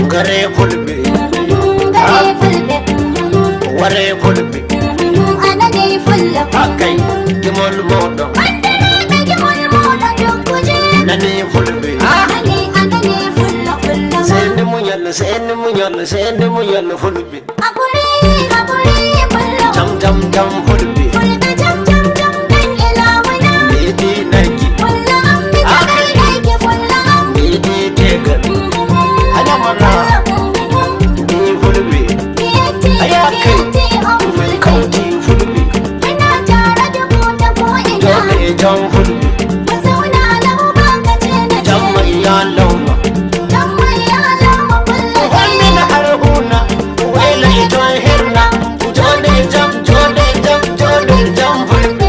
Gare Fulbe. Gare Fulbe. Ware Fulbe. Anane Fulbe. Hakai gimol moɗon. Bandiraɓe, gimol moɗon dokkuje. Nani Fulbe. Anane, anane Fullo, Fullo. Seni muñal, seni muñal, seni muñal, Fulbe. Hakuri, hakuri, Fullo. Jam, jam, jam, Fulbe. Fulɓe jam, jam, jam dan ilawuna. Midi naggi. Fullo am mi takai nagge, Fullo am. Midi tegal. Adamana. Ni Fulbe. Miyatti. Aya kai. Miyatti on Mai Fulɓe. kauti Fulbe. Muna tare da ku ta ko'ina. Dole jam, Fulbe. Mu zauna lau ba ka ce na ce. Jam mai ya lauma. Jam mai ya lauma, Fullo. Wannan harhuna waila iton hirna. Jode jam, jode jam, jode jam, Fulbe.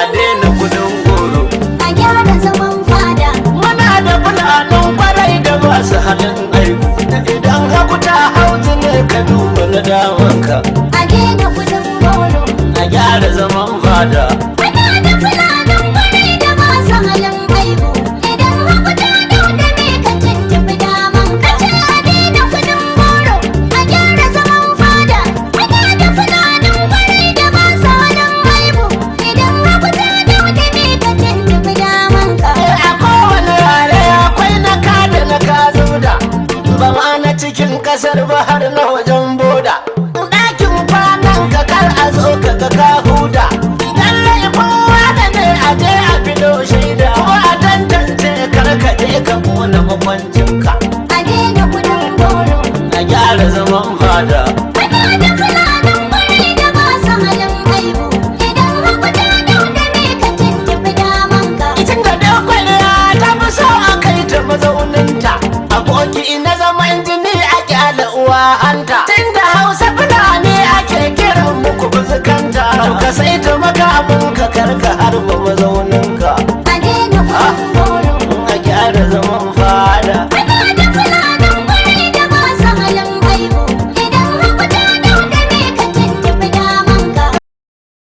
A daina kudin goro. A gyara zaman fada. Muna da fulanin kwarai da ba su halin aibu. Idan hagu ta hautu ne, ka duba na damanka. A daina kudin goro. A gyara zaman fada. Muna da fulanin kwarai da masu halin aibu. Idan hagu ta dauda me, ka tuntuɓi daman ka. Ce a daina kudin goro. A gyara zaman fada. Muna da fulanin kwarai da masu halin aibu. Idan hagu ta dauda me, ka tuntuɓi daman ka. A kowane yare akwai na kada na kazuda. Ba ma na cikin kasar ba, har na wajen boda. Ɗakin kwanan ka kar a zo ka ga ka huda. Idan laifin wane ne, a je a filo shaida, kuma a tantance, kar ka je ka kona makwancinka. A daina kudin goro. A gyara zaman fada. Muna da fulanin kwarai da masu halin aibu. Idan hagu ta dauda me, ka tuntuɓi daman ka. Itin da dakwaliya ta fi so a kai ta mazauninta. Aboki na zaman jini, a kyala uwa hanta. Tun da Hausa Fulani ake kiran muku buzukanta. To ka sai ta makamun ka, karka harba.